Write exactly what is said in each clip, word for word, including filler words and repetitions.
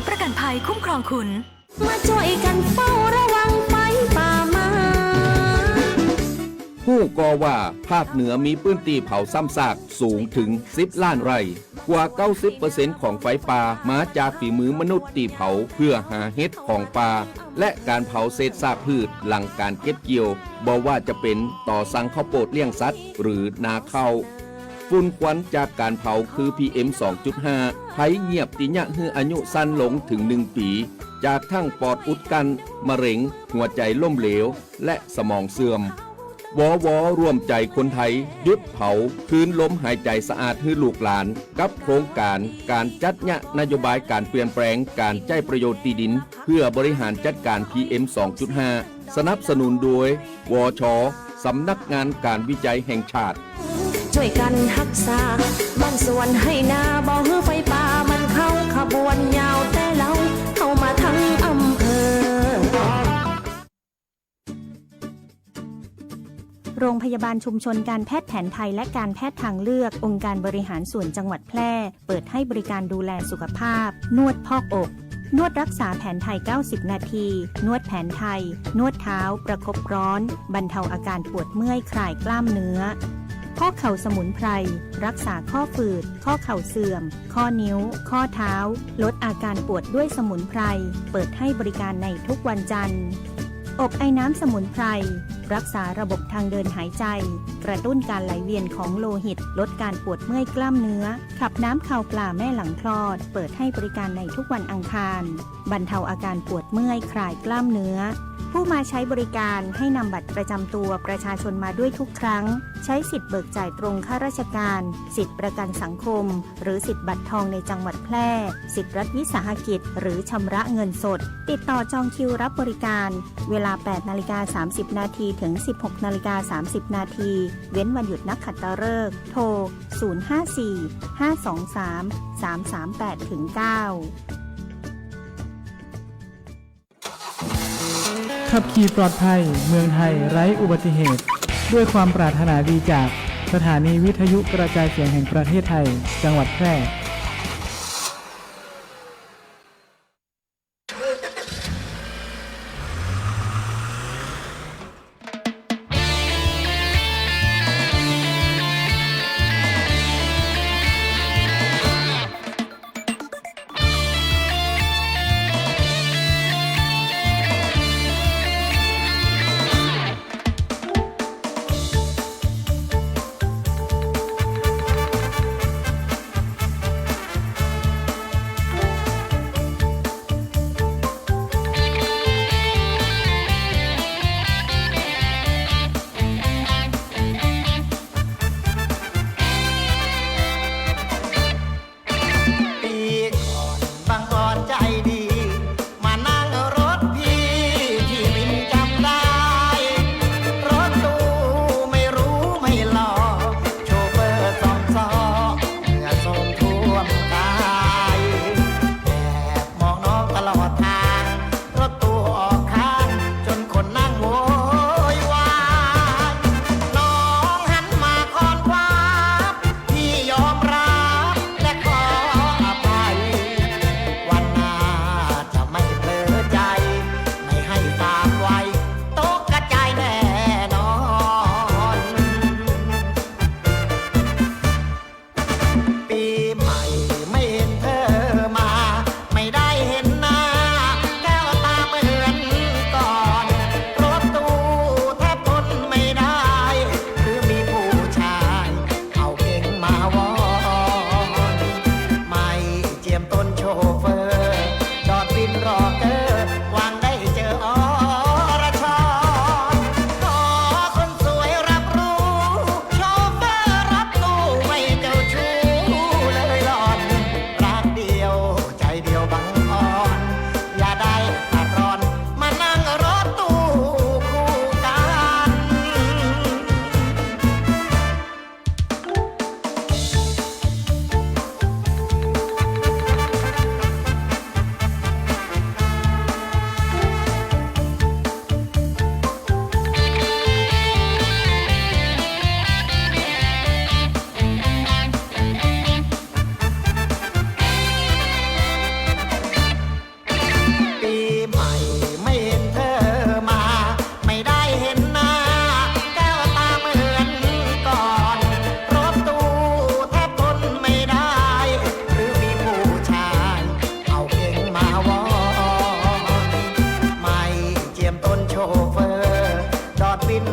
ประกันภัยคุ้มครองคุณ มาจ้วยกั๋นเฝ้าระวังไฟป่ามา ฮู้ก่อว่าภาคเหนือมีปื้นตี้เผาซ้ำซากสูงเถิงสิบล้านไร่ กว่าเก้าสิบเปอร์เซ็นต์ของไฟป่ามาจากฝีมือมนุษย์ตี้เผาเพื่อหาเห็ดของป่า และก๋านเผาเศษซากพืชหลังก๋านเก็บเกี่ยว บ่ว่าจะเป๋นต่อสั่งข้าวโปดเลี้ยงสัตว์หรือนาข้าว ฝุ่นควันจากก๋านเผาคือ พีเอ็ม สองจุดห้า ภัยเยียบตี้เยียะหื้ออายุสั้นลงเถิงหนึ่งปี๋ จากทั้งปอดอุดกั้น มะเร็ง หัวใจ๋ล้มเหลว และสมองเสื่อม วว ร่วมใจ๋คนไทยหยุดเผา คืนลมหายใจ๋สะอาดหื้อลูกหลาน กับโครงก๋านก๋านจัดเยียะนโยบายก๋านเปลี่ยนแปลงก๋านใจ๊ประโยชน์ตี้ดิน เพื่อบริหารจัดก๋าน พีเอ็ม สองจุดห้า สนับสนุนโดย วช สำนักงานก๋านวิจัยแห่งชาติ จ้วยกั๋นฮักษาบ้านสวนไฮ่นา บ่หื้อไฟป่ามันเข้าขบวนยาวแต่เฮา เข้ามาตึงอำเภอ โรงพยาบาลชุมชนการแพทย์แผนไทยและการแพทย์ทางเลือก องค์การบริหารส่วนจังหวัดแพร่ เปิดให้บริการดูแลสุขภาพ นวดพอกอก นวดรักษาแผนไทย เก้าสิบนาที นวดแผนไทย นวดเท้า ประคบร้อน บรรเทาอาการปวดเมื่อย คลายกล้ามเนื้อ พอกเข่าสมุนไพร รักษาข้อฝืด ข้อเข่าเสื่อม ข้อนิ้ว ข้อเท้า ลดอาการปวดด้วยสมุนไพร เปิดให้บริการในทุกวันจันทร์ อบไอน้ำสมุนไพร รักษาระบบทางเดินหายใจ กระตุ้นการไหลเวียนของโลหิต ลดการปวดเมื่อยกล้ามเนื้อ ขับน้ำคาวปลาแม่หลังคลอด เปิดให้บริการในทุกวันอังคาร บรรเทาอาการปวดเมื่อย คลายกล้ามเนื้อ ผู้มาใช้บริการให้นำบัตรประจำตัวประชาชนมาด้วยทุกครั้ง ใช้สิทธิ์เบิกจ่ายตรงข้าราชการ สิทธิ์ประกันสังคม หรือสิทธิ์บัตรทองในจังหวัดแพร่ สิทธิ์รัฐวิสาหกิจ หรือชำระเงินสด ติดต่อจองคิวรับบริการ เวลา แปดนาฬิกาสามสิบนาที ถึง สิบหกนาฬิกาสามสิบนาที เว้นวันหยุดนักขัตฤกษ์ โทร ศูนย์ห้าสี่ ห้าสองสาม สามสามแปด ถึง เก้า ขับขี่ปลอดภัย เมืองไทยไร้อุบัติเหตุ ด้วยความปรารถนาดีจากสถานีวิทยุกระจายเสียงแห่งประเทศไทย จังหวัดแพร่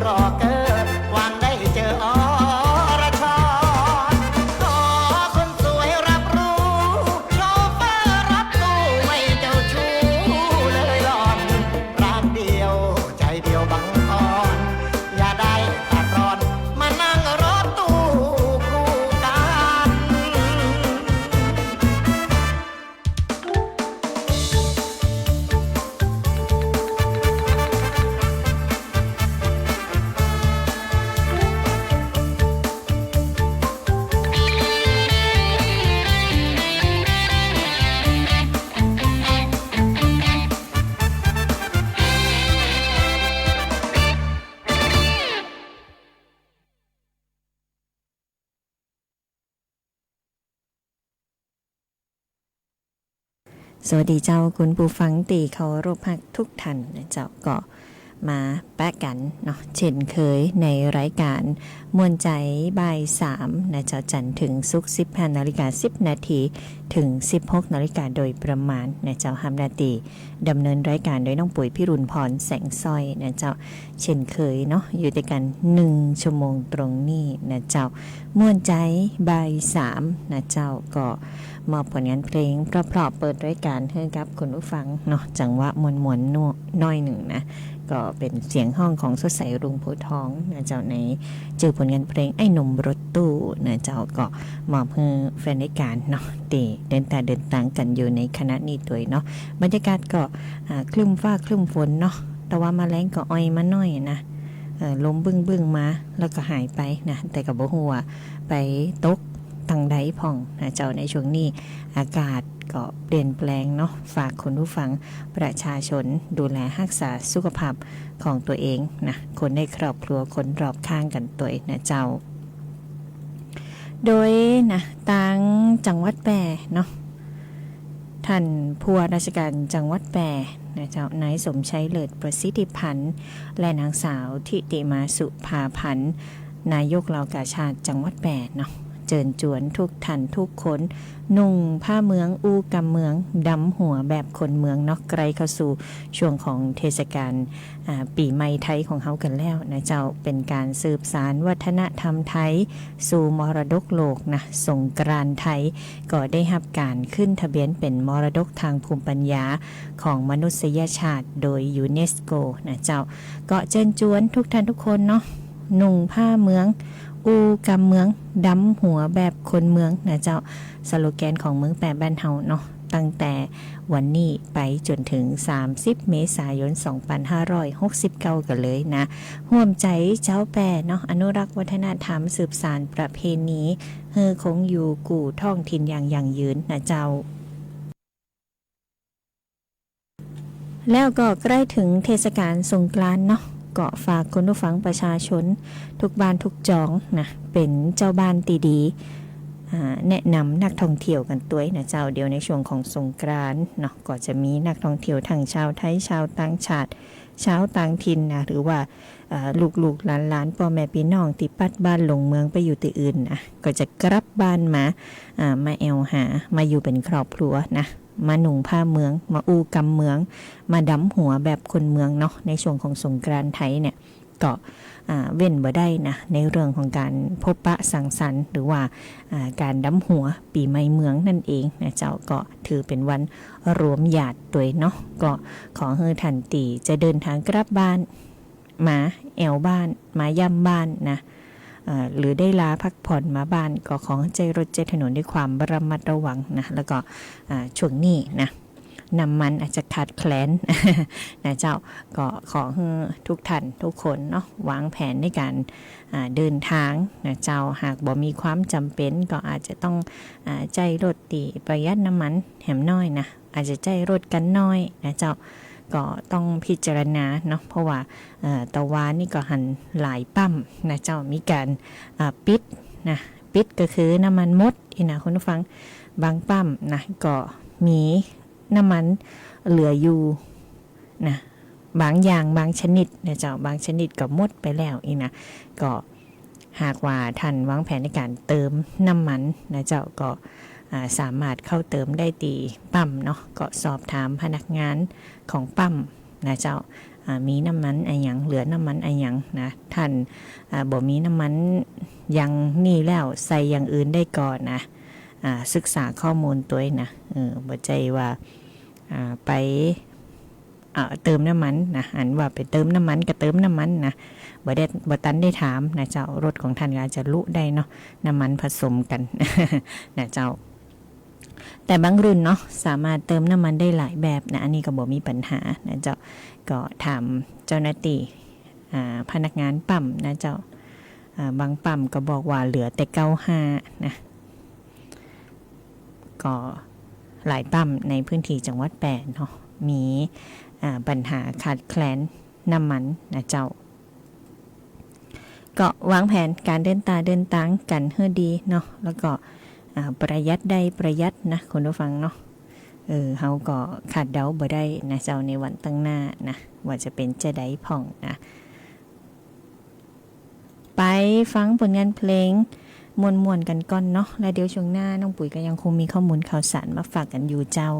รอเก้อ หวังได้เจออรชร ขอคนสวยรับรู้ โชเฟอร์รถตู้ไม่เจ้าชู้เลยหล่อน รักเดียวใจเดียวบังอ่อน อย่าได้ตัดรอน มานั่งรถตู้คู่กัน สวัสดีเจ้า คุณผู้ฟังตี้เคารพฮักทุกท่านนะเจ้า ก็มาปะกั๋นเนาะ เช่นเคยในรายการม่วนใจ๋บ่ายสามนะเจ้า จันทร์เถิงศุกร์ สิบห้านาฬิกาสิบนาที เถิงสิบหกนาฬิกาโดยประมาณนะเจ้า ห้ามนาที ดำเนินรายการโดยน้องปุ๋ยพิรุณพรแสงสร้อยนะเจ้า เช่นเคยเนาะ อยู่ตวยกั๋นหนึ่งชั่วโมงตรงนี้นะเจ้า ม่วนใจ๋บ่ายสามนะเจ้า ก็มอบผลงานเพลงเพราะๆเปิดรายการหื้อกับคุณผู้ฟังเนาะ จังหวะม่วนๆ น้อยหนึ่งนะ ก็เป๋นเสียงฮ้องของสดใส รุ่งโพธิ์ทองนะเจ้า ในจื้อผลงานเพลงไอ้หนุ่มรถตู้นะเจ้า ก็มอบหื้อแฟนรายการเนาะ ตี้เดินตาเดินตางกั๋นอยู่ในขณะนี้ตวยเนาะ บรรยากาศก็ อ่า ครึ้มฟ้าครึ้มฝนเนาะ แต่ว่ามาแลงก็อ่อยมาหน้อยนะ เอ่อ ลมบึ้งๆ มา แล้วก็หายไปนะ แต่ก็บ่ฮู้ว่าไปตกตังใดพ่องนะเจ้า ในช่วงนี้อากาศก็เปลี่ยนแปลงเนาะ ฝากคุณผู้ฟังประชาชนดูแลฮักษาสุขภาพของตัวเองนะ คนในครอบครัว คนรอบข้างกั๋นตวยนะเจ้า โดยนะ ตางจังหวัดแป้เนาะ ท่านผู้ว่าราชการจังหวัดแป้นะเจ้า นายสมชัย เลิศประสิทธิพันธ์ และนางสาวทิติมา สุภาพันธ์ นายกเหล่ากาชาดจังหวัดแป้เนาะ เจิญจวนทุกท่านทุกคน นุ่งผ้าเมือง อู้กำเมือง ดำหัวแบบคนเมืองเนาะ ใกล้เข้าสู่ช่วงของเทศกาล อ่า ปี๋ใหม่ไทยของเฮากั๋นแล้วนะเจ้า เป๋นก๋านสืบสานวัฒนธรรมไทยสู่มรดกโลกนะ สงกรานต์ไทยก็ได้ฮับก๋านขึ้นทะเบียนเป๋นมรดกตางภูมิปัญญาของมนุษยชาติโดยยูเนสโกนะเจ้า ก็เจิญจวนทุกท่านทุกคนเนาะ นุ่งผ้าเมือง อู้กำเมือง ดำหัวแบบคนเมืองนะเจ้า สโลแกนของเมืองแป้บ้านเฮาเนาะ ตั้งแต่วันนี้ไปจ๋นเถิงสามสิบเมษายนสองปันห้าร้อยหกสิบเก้ากั๋นเลยนะ ฮ่วมใจ๋เจ้าแป้เนาะ อนุรักษ์วัฒนธรรม สืบสานประเพณี หื้อคงอยู่กู้ท้องถิ่นอย่างยั่งยืนนะเจ้า แล้วก็ใก้เถิงเทศกาลสงกรานต์เนาะ ก็ฝากคุณผู้ฟังประชาชนทุกบ้านทุกจองนะ เป๋นเจ้าบ้านตี้ดี อ่า แนะนำนักท่องเที่ยวกั๋นตวยนะเจ้า เดี๋ยวในช่วงของสงกรานต์เนาะ ก็จะมีนักท่องเที่ยวทั้งชาวไทย ชาวต่างชาติ ชาวต่างถิ่นนะ หรือว่า เอ่อ ลูกๆ หลานๆ ป้อแม่ปี้น้องตี้ปัดบ้านลงเมืองไปอยู่ตี้อื่นนะ ก็จะกลับบ้านมา อ่า มาแอ่วหา มาอยู่เป๋นครอบครัวนะ มานุ่งผ้าเมือง มาอู้กำเมือง มาดำหัวแบบคนเมืองเนาะ ในช่วงของสงกรานต์ไทยเนี่ย ก็ อ่า เว้นบ่ได้นะ ในเรื่องของก๋านพบปะสังสรรค์ หรือว่า อ่า ก๋านดำหัวปี๋ใหม่เมืองนั่นเองนะเจ้า ก็ถือเป๋นวันรวมญาติตวยเนาะ ก็ขอหื้อท่านตี้จะเดินตางกลับบ้าน มาแอ่วบ้าน มาย่ำบ้านนะ เอ่อ หรือได้ลาพักผ่อนมาบ้าน ก็ขอใจ๊รถใจ๊ถนนด้วยความระมัดระวังนะ แล้วก็ อ่า ช่วงนี้นะ น้ำมันอาจจะขาดแคลน นะเจ้า ก็ขอหื้อทุกท่านทุกคนเนาะ วางแผนในก๋าน อ่า เดินตางนะเจ้า หากบ่มีความจ๋ำเป๋น ก็อาจจะต้อง อ่า ใจ๊รถตี้ประหยัดน้ำมันแหมน้อยนะ อาจจะใจ๊รถกั๋นน้อยนะเจ้า ก็ต้องพิจารณาเนาะ เพราะว่า เอ่อ ตะวานี่ก็หันหลายปั๊มนะเจ้า มีก๋าน อ่า ปิดนะ ปิดก็คือน้ำมันหมดอี้นะคุณผู้ฟัง บางปั๊มนะ ก็มีน้ำมันเหลืออยู่นะ บางอย่างบางชนิดนะเจ้า บางชนิดก็หมดไปแล้วอี้นะ ก็ หากว่าท่านวางแผนในก๋านเติมน้ำมันนะเจ้า ก็ อ่า สามารถเข้าเติมได้ตี้ปั๊มเนาะ ก็สอบถามพนักงานของปั๊ม นะเจ้า อ่า มีน้ำมันอะหยัง เหลือน้ำมันอะหยังนะ ท่าน อ่า บ่มีน้ำมันอย่างนี้แล้ว ใส่อย่างอื่นได้ก่อนะ อ่า ศึกษาข้อมูลตวยนะ เออ บ่ใจ้ว่า อ่า ไป อ่า เติมน้ำมันนะ อันว่าไปเติมน้ำมันก็เติมน้ำมันนะ บ่ได้ บ่ตันได้ถามนะเจ้า รถของท่านก็อาจจะลุได้เนาะ น้ำมันผสมกั๋น นะเจ้า แต่บางรุ่นเนาะ สามารถเติมน้ำมันได้หลายแบบนะ อันนี้ก็บ่มีปัญหานะเจ้า ก็ถามเจ้าหน้าตี้ อ่า พนักงานปั๊มนะเจ้า อ่า บางปั๊มก็บอกว่าเหลือแต่เก้าห้านะ ก็หลายปั๊มในพื้นที่จังหวัดแป้เนาะ มี อ่า ปัญหาขาดแคลนน้ำมันนะเจ้า ก็วางแผนก๋านเดินต๋าเดินตางกั๋นหื้อดีเนาะ แล้วก็ อ่า ประหยัดได้ประหยัดนะ คุณผู้ฟังเนาะ เออ เฮาก็คาดเดาบ่ได้นะเจ้า ในวันตังหน้านะ ว่าจะเป๋นจาใดพ่องนะ ไปฟังผลงานเพลงม่วนๆ กั๋นก่อนเนาะ แล้วเดี๋ยวช่วงหน้าน้องปุ๋ยก็ยังคงมีข้อมูลข่าวสารมาฝากกั๋นอยู่เจ้า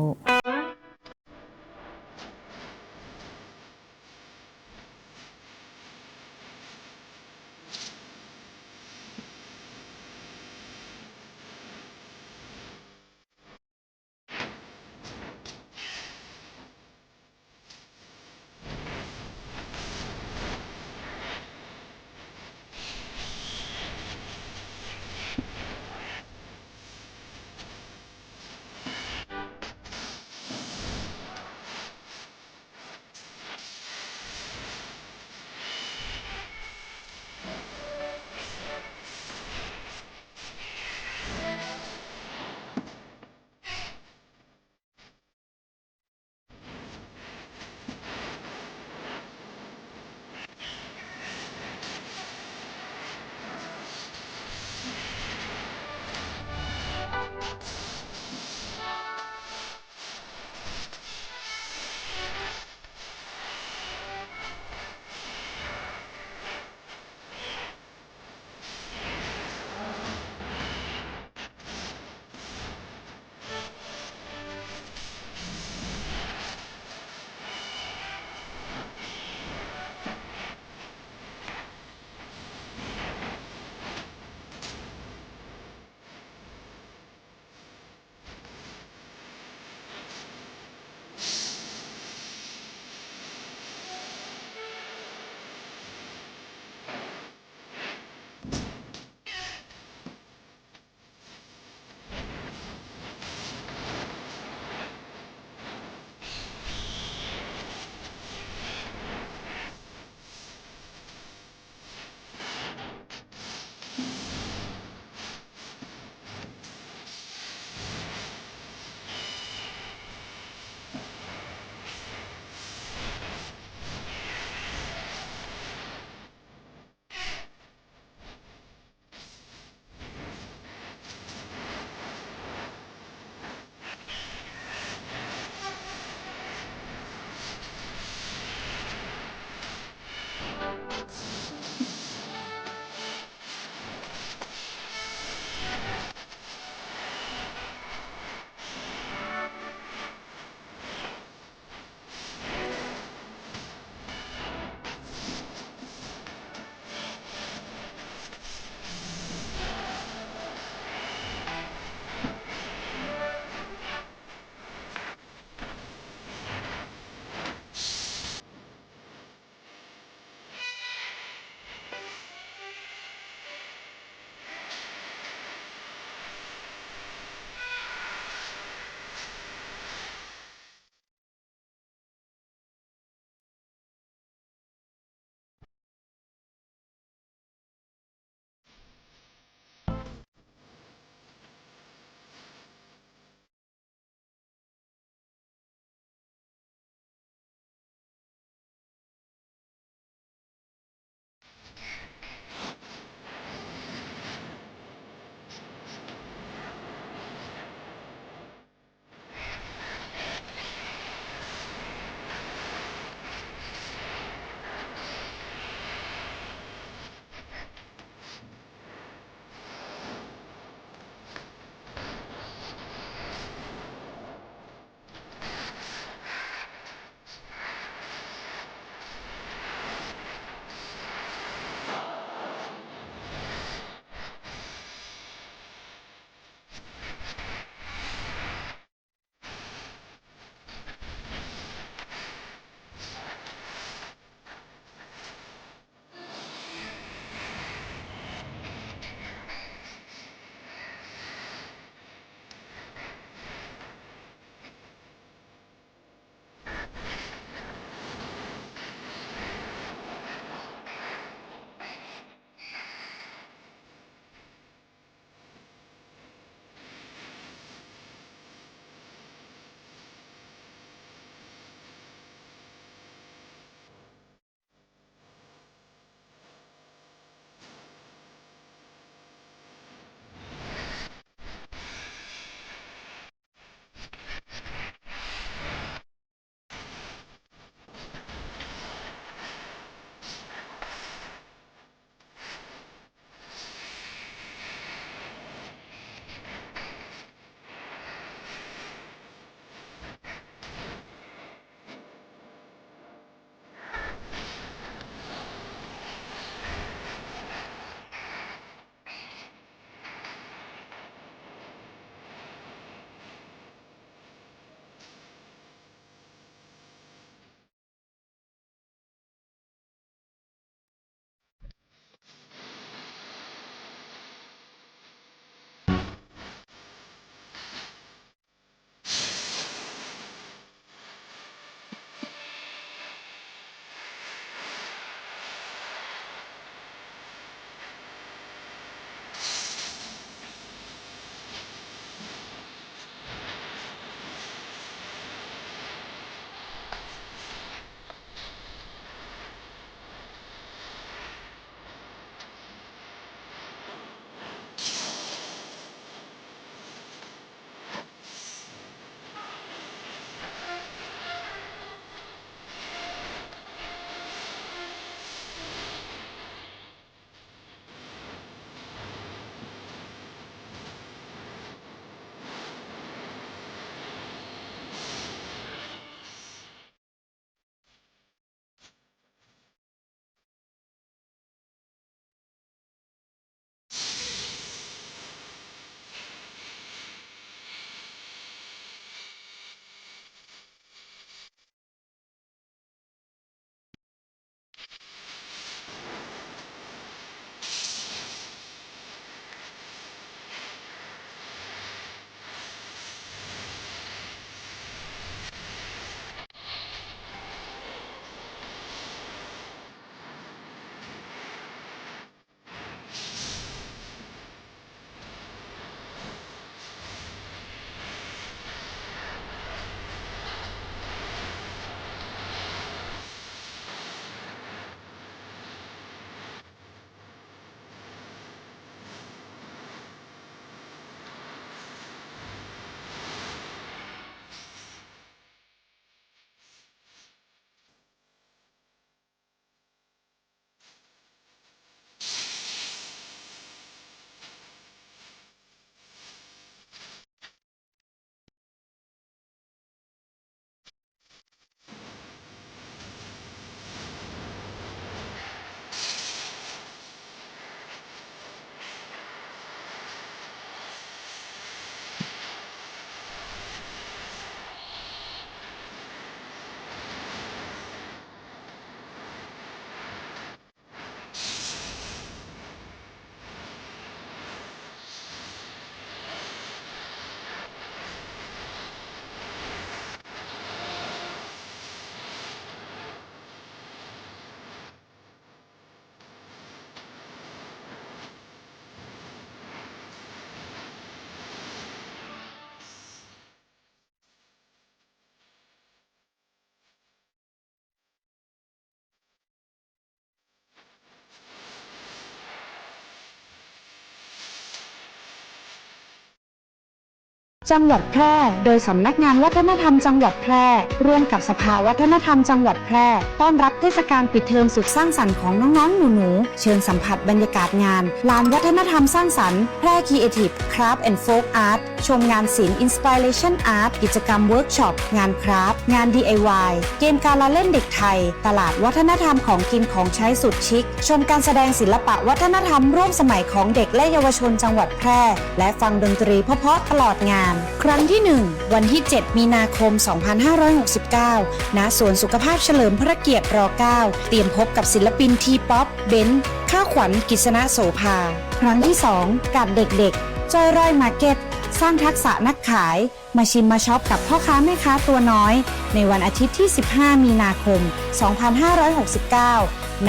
จังหวัดแพร่ โดยสำนักงานวัฒนธรรมจังหวัดแพร่ ร่วมกับสภาวัฒนธรรมจังหวัดแพร่ ต้อนรับเทศกาลปิดเทอมสุดสร้างสรรค์ของน้องๆ หนูๆ เชิญสัมผัสบรรยากาศงาน ลานวัฒนธรรมสร้างสรรค์ แพร่ Creative Craft and Folk Art ชมงานศิลป์ Inspiration Art กิจกรรมเวิร์กช็อป งานคราฟต์ งาน ดีไอวาย เกมการละเล่นเด็กไทย ตลาดวัฒนธรรมของกินของใช้สุดชิค ชมการแสดงศิลปะวัฒนธรรมร่วมสมัยของเด็กและเยาวชนจังหวัดแพร่ และฟังดนตรีเพราะๆ ตลอดงาน ครั้งที่หนึ่ง วันที่เจ็ด มีนาคม สองพันห้าร้อยหกสิบเก้า ณ สวนสุขภาพเฉลิมพระเกียรติ ร เก้า เตรียมพบกับศิลปินทีป๊อป เบนซ์ ข้าวขวัญ กฤษณโสภา ครั้งที่สอง กับเด็กๆ จ้อยร่อยมาร์เก็ต สร้างทักษะนักขาย มาชิมมาช็อปกับพ่อค้าแม่ค้าตัวน้อย ในวันอาทิตย์ที่ สิบห้า มีนาคม สองพันห้าร้อยหกสิบเก้า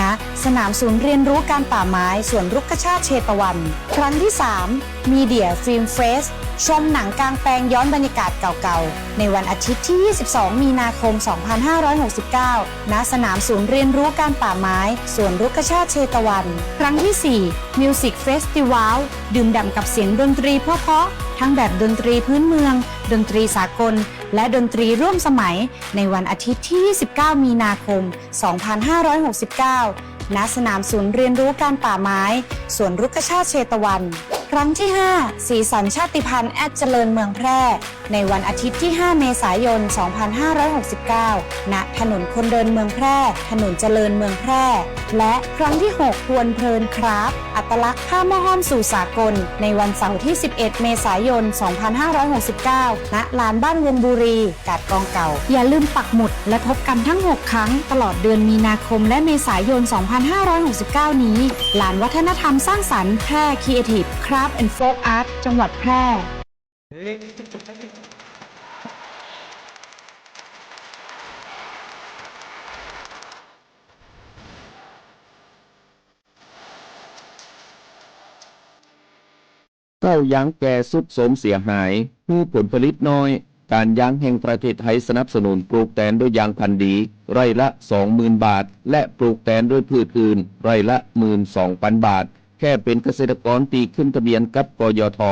ณ สนามศูนย์เรียนรู้การป่าไม้ สวนรุกขชาติเชตวัน ครั้งที่สาม Media Film Fest ชมหนังกางแปลงย้อนบรรยากาศเก่าๆ ในวันอาทิตย์ที่ ยี่สิบสอง มีนาคม สองพันห้าร้อยหกสิบเก้า ณ สนามศูนย์เรียนรู้การป่าไม้ สวนรุกขชาติเชตวัน ครั้งที่สี่ Music Festival ดื่มด่ำกับเสียงดนตรีเพราะๆ ทั้งแบบดนตรีพื้นเมือง ดนตรีสากล และดนตรีร่วมสมัย ในวันอาทิตย์ที่ ยี่สิบเก้า มีนาคม สองพันห้าร้อยหกสิบเก้า ณ สนามศูนย์เรียนรู้การป่าไม้ สวนรุกขชาติเชตวัน ครั้งที่ห้า สีสันชาติพันธุ์แอดเจริญเมืองแพร่ ในวันอาทิตย์ที่ ห้า เมษายน สองพันห้าร้อยหกสิบเก้า ณ ถนนคนเดินเมืองแพร่ ถนนเจริญเมืองแพร่ และครั้งที่หก กวนเพลินคราฟต์ อัตลักษณ์ผ้าหม้อห้อมสู่สากล ในวันเสาร์ที่ สิบเอ็ด เมษายน สองพันห้าร้อยหกสิบเก้า ณ ลานบ้านวงบุรี กาดกองเก่า อย่าลืมปักหมุดและพบกันทั้งหกครั้ง ตลอดเดือนมีนาคมและเมษายน สองพันห้าร้อยหกสิบเก้า นี้ ลานวัฒนธรรมสร้างสรรค์แพร่ Creative Craft and Folk Art จังหวัดแพร่ เก๊ายางแก่ทรุดโทรมเสียหาย หื้อผลผลิตน้อย ก๋านยางแห่งประเทศไทยสนับสนุนปลูกแตนด้วยยางพันธุ์ดี ไร่ละ สองหมื่นบาท และปลูกแตนด้วยพืชอื่น ไร่ละ หมื่นสองปันบาท แค่เป๋นเกษตรกรตี้ขึ้นทะเบียนกับ กยท.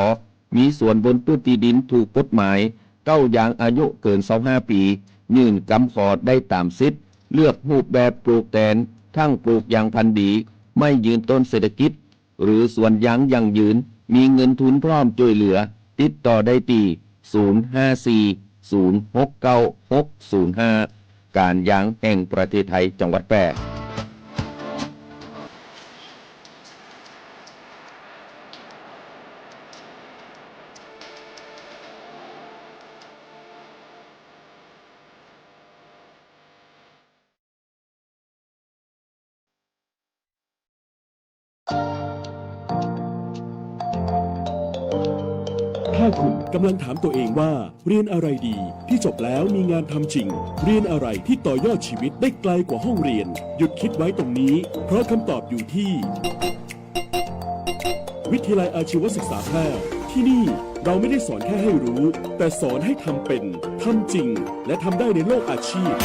มีสวนบนพื้นตี้ดินถูกกฎหมาย เก๊ายางอายุเกิน ซาวห้าปี ยื่นกำขอได้ต๋ามสิทธิ์ เลือกรูปแบบปลูกแตน ทั้งปลูกยางพันธุ์ดี ไม้ยืนต้นเศรษฐกิจ หรือสวนยางยั่งยืน มีเงินทุนพร้อมจ้วยเหลือ ติดต่อได้ตี้ ศูนย์ห้าสี่ ศูนย์หกเก้า หกศูนย์ห้า ก๋านยางแห่งประเทศไทย จังหวัดแพร่ ถ้าคุณกำลังถามตัวเองว่า เรียนอะไรดีที่จบแล้วมีงานทำจริง เรียนอะไรที่ต่อยอดชีวิตได้ไกลกว่าห้องเรียน หยุดคิดไว้ตรงนี้ เพราะคำตอบอยู่ที่ วิทยาลัยอาชีวศึกษาแพร่ ที่นี่เราไม่ได้สอนแค่ให้รู้ แต่สอนให้ทำเป็น ทำจริง และทำได้ในโลกอาชีพ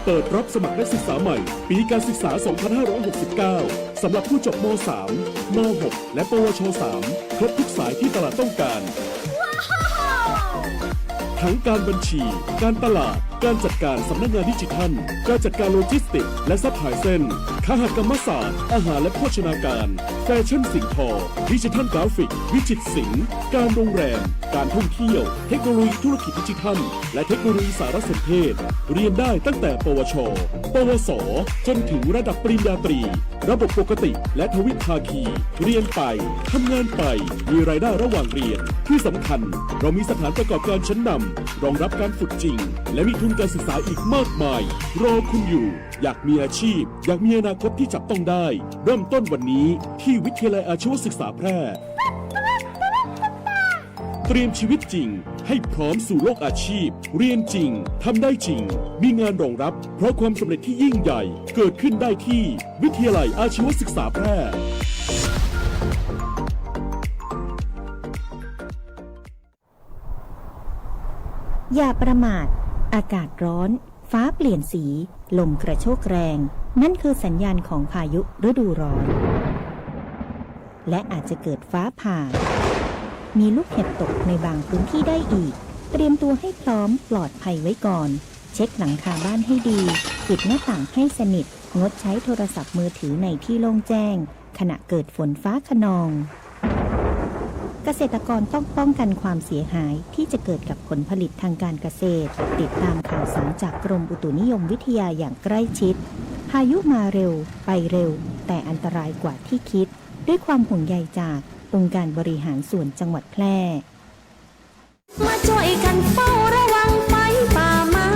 เปิดรับสมัครนักศึกษาใหม่ ปีการศึกษา สองพันห้าร้อยหกสิบเก้า สำหรับผู้จบ ม.สาม ม.หก และ ปวช. สาม ครบทุกสายที่ตลาดต้องการ ทั้งการบัญชี การตลาด การจัดการสำนักงานดิจิทัล การจัดการโลจิสติกส์และซัพพลายเชน คหกรรมศาสตร์ อาหารและโภชนาการ แฟชั่นสิ่งทอ ดิจิทัลกราฟิก วิจิตรศิลป์ การโรงแรม การท่องเที่ยว เทคโนโลยีธุรกิจดิจิทัล และเทคโนโลยีสารสนเทศ เรียนได้ตั้งแต่ ปวช. ปวส. จนถึงระดับปริญญาตรี ระบบปกติ และทวิภาคี เรียนไป ทำงานไป มีรายได้ระหว่างเรียน ที่สำคัญ เรามีสถานประกอบการชั้นนำ รองรับการฝึกจริง และมีทุนการศึกษาอีกมากมาย รอคุณอยู่ อยากมีอาชีพ อยากมีอนาคตที่จับต้องได้ เริ่มต้นวันนี้ ที่วิทยาลัยอาชีวศึกษาแพร่ เตรียมชีวิตจริง ให้พร้อมสู่โลกอาชีพ เรียนจริง ทำได้จริง มีงานรองรับ เพราะความสำเร็จที่ยิ่งใหญ่ เกิดขึ้นได้ที่วิทยาลัยอาชีวศึกษาแพร่ อย่าประมาท อากาศร้อน ฟ้าเปลี่ยนสี ลมกระโชกแรง นั่นคือสัญญาณของพายุฤดูร้อน และอาจจะเกิดฟ้าผ่า มีลูกเห็บตกในบางพื้นที่ได้อีก เตรียมตัวให้พร้อมปลอดภัยไว้ก่อน เช็คหลังคาบ้านให้ดี ปิดหน้าต่างให้สนิท งดใช้โทรศัพท์มือถือในที่โล่งแจ้ง ขณะเกิดฝนฟ้าคะนอง เกษตรกรต้องป้องกันความเสียหายที่จะเกิดกับผลผลิตทางการเกษตร ติดตามข่าวสารจากกรมอุตุนิยมวิทยาอย่างใกล้ชิด พายุมาเร็ว ไปเร็ว แต่อันตรายกว่าที่คิด ด้วยความห่วงใยจากองค์การบริหารส่วนจังหวัดแพร่ มาจ้อยกั๋นเฝ้าระวังไฟป่ามา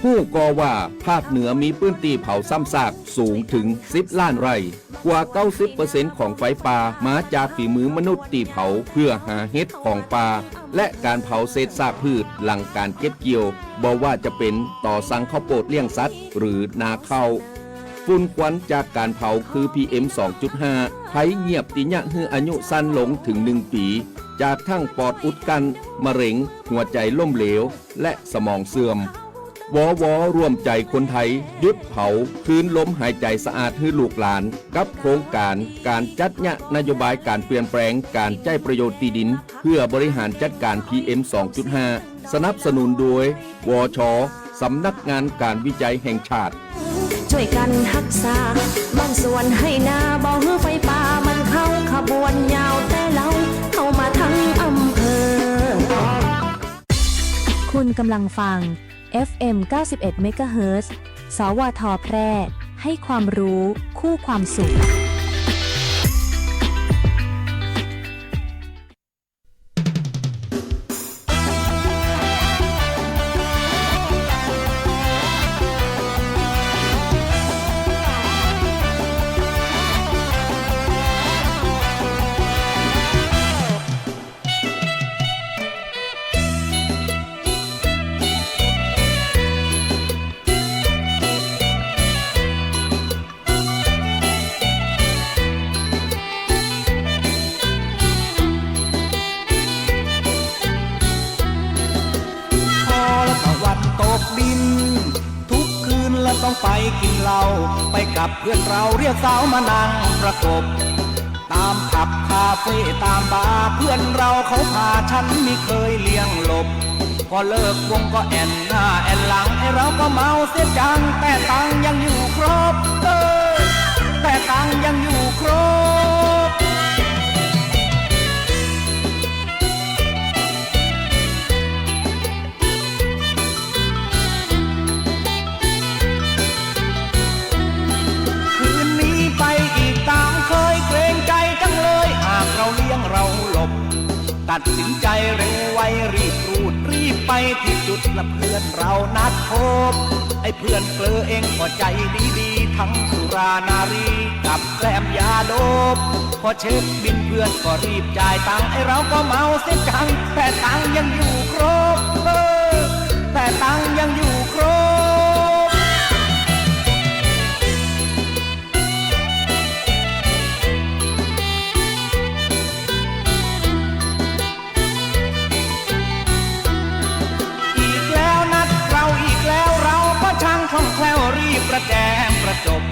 ฮู้ก่อว่าภาคเหนือมีพื้นตี้เผาซ้ำซากสูงเถิงสิบล้านไร่ กว่าเก้าสิบเปอร์เซ็นต์ของไฟป่ามาจากฝีมือมนุษย์ตี้เผาเพื่อหาเห็ดของป่า และก๋านเผาเศษซากพืชหลังก๋านเก็บเกี่ยว บ่ว่าจะเป๋นต่อสั่งข้าวโปดเลี้ยงสัตว์หรือนาข้าว ฝุ่นควันจากก๋านเผาคือ พีเอ็ม สองจุดห้า ภัยเยียบตี้เยียะหื้ออายุสั้นลงเถิงหนึ่งปี๋ จากทั้งปอดอุดกั้น มะเร็ง หัวใจ๋ล้มเหลว และสมองเสื่อม วว ร่วมใจ๋คนไทย หยุดเผา คืนลมหายใจ๋สะอาดหื้อลูกหลาน กับโครงก๋านก๋านจัดเยียะนโยบายก๋านเปลี่ยนแปลงก๋านใจ๊ประโยชน์ตี้ดิน เพื่อบริหารจัดก๋าน พีเอ็ม สองจุดห้า สนับสนุนโดย วช สำนักงานก๋านวิจัยแห่งชาติ จ้อยกั๋นฮักษาบ้านสวนไฮ่นา บ่หื้อไฟป่ามันเข้าขบวนยาว แต่เฮาเข้ามาทั้งอำเภอ คุณกำลังฟัง เอฟเอ็ม เก้าสิบเอ็ด เมกะเฮิรตซ์ สวท แพร่ ให้ความรู้คู่ความสุข พอตะวันตกดิน ทุกคืนละต้องไปกิ๋นเหล้า ไปกับเพื่อนเราเรียกสาวมานั่งประกบ ต๋ามผับคาเฟ่ต๋ามบาร์ เพื่อนเราเขาพา ฉันไม่เคยเลี่ยงหลบ พอเลิกวงก็แอ่นหน้าแอ่นหลัง ไอ้เราก็เมาเสียจัง แต่ตังค์ยังอยู่ครบ เออ แต่ตังค์ยังอยู่ครบ คืนนี้ไปอีกต๋ามเคย เกรงใจ๋จังเลย หากเราเลี่ยงเราหลบ ตัดสินใจ๋เร็วไว รีบรูดรีบไปตี้จุดละเพื่อนเรานัดพบ ไอ้เพื่อนเกลอเองก็ใจ๋ดีๆ ทั้งสุรานารีกับแกล้มยาโดป พอเช็คบิลเพื่อนก็รีบจ่ายตังค์ ไอ้เราก็เมาเสียจัง แต่ตังค์ยังอยู่ครบ เออ แต่ตังค์ยังอยู่ครบ อีกแล้วนัดเราอีกแล้ว เราก็ช่างคล่องแคล่ว รีบประแจงประจบ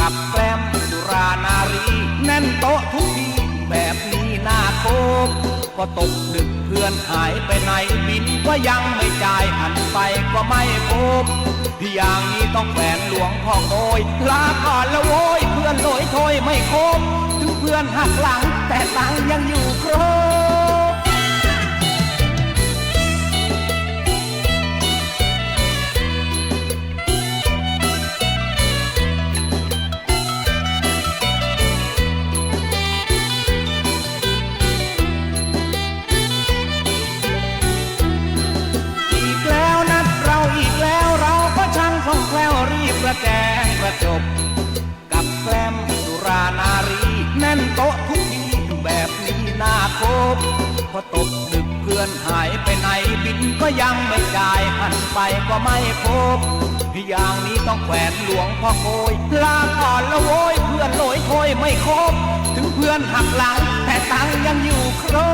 กับแกล้มสุรานารี แน่นโต๊ะทุกที แบบนี้น่าคบ พอตกดึกเพื่อนหายไปไหน บิลก็ยังไม่จ่าย หันไปก็ไม่พบ อย่างนี้ต้องแขวนหลวงพ่อโกย ลาก่อนละโว้ย เพื่อนโหยโทยไม่คบ ถึงเพื่อนหักหลัง แต่ตังค์ยังอยู่ครบ อีกแล้วนัดเราอีกแล้ว เราก็ช่างคล่องแคล่ว รีบประแจงประจบ กับแกล้มสุรานารี แน่นโต๊ะทุกที แบบนี้น่าคบ พอตกดึกเพื่อนหายไปไหน บิลก็ยังไม่จ่าย หันไปก็ไม่พบ อย่างนี้ต้องแขวนหลวงพ่อโกย ลาก่อนละโว้ย เพื่อนโหยโทยไม่คบ ถึงเพื่อนหักหลัง แต่ตังค์ยังอยู่ครบ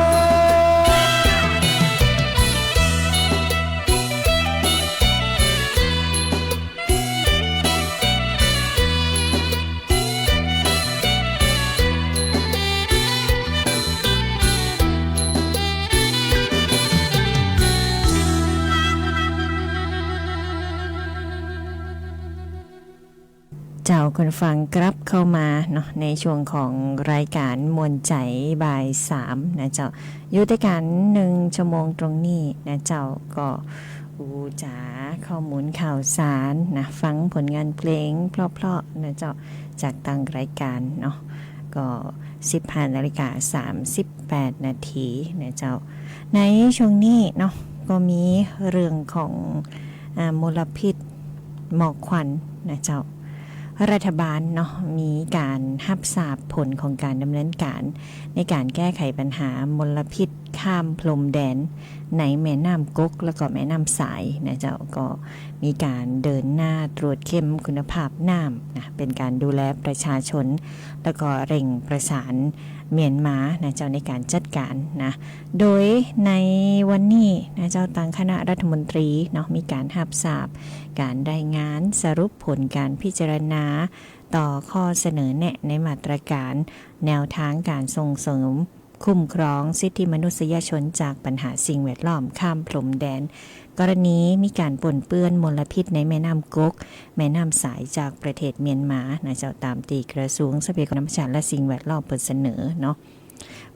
อีก เจ้า คุณฟังกลับเข้ามาเนาะ ในช่วงของรายก๋านม่วนใจ๋บ่ายสามนะเจ้า อยู่ตวยกั๋นหนึ่งชั่วโมงตรงนี้นะเจ้า ก็อู้จ๋าข้อมูลข่าวสารนะ ฟังผลงานเพลงเพราะๆ นะเจ้า จากตางรายก๋านเนาะ ก็สิบห้านาฬิกาสามสิบแปดนาทีนะเจ้า ในช่วงนี้เนาะ ก็มีเรื่องของ อ่า มลพิษหมอกควันนะเจ้า รัฐบาลเนาะ มีก๋านฮับทราบผลของก๋านดำเนินก๋านในก๋านแก้ไขปัญหามลพิษข้ามพรมแดนในแม่น้ำก๊กและก็แม่น้ำสายนะเจ้า ก็มีก๋านเดินหน้าตรวจเข้มคุณภาพน้ำนะ เป๋นก๋านดูแลประชาชน แล้วก็เร่งประสานเมียนมานะเจ้า ในก๋านจัดก๋านนะ โดยในวันนี้นะเจ้า ตางคณะรัฐมนตรีเนาะ มีก๋านฮับทราบก๋านรายงานสรุปผลก๋านพิจารณาต่อข้อเสนอแนะในมาตรก๋านแนวทางก๋านส่งเสริมคุ้มครองสิทธิมนุษยชนจากปัญหาสิ่งแวดล้อมข้ามพรมแดน กรณีมีก๋านปนเปื้อนมลพิษในแม่น้ำก๊ก แม่น้ำสายจากประเทศเมียนมานะเจ้า ต๋ามตี้กระทรวงทรัพยากรธรรมชาติและสิ่งแวดล้อมเปิ้นเสนอเนาะ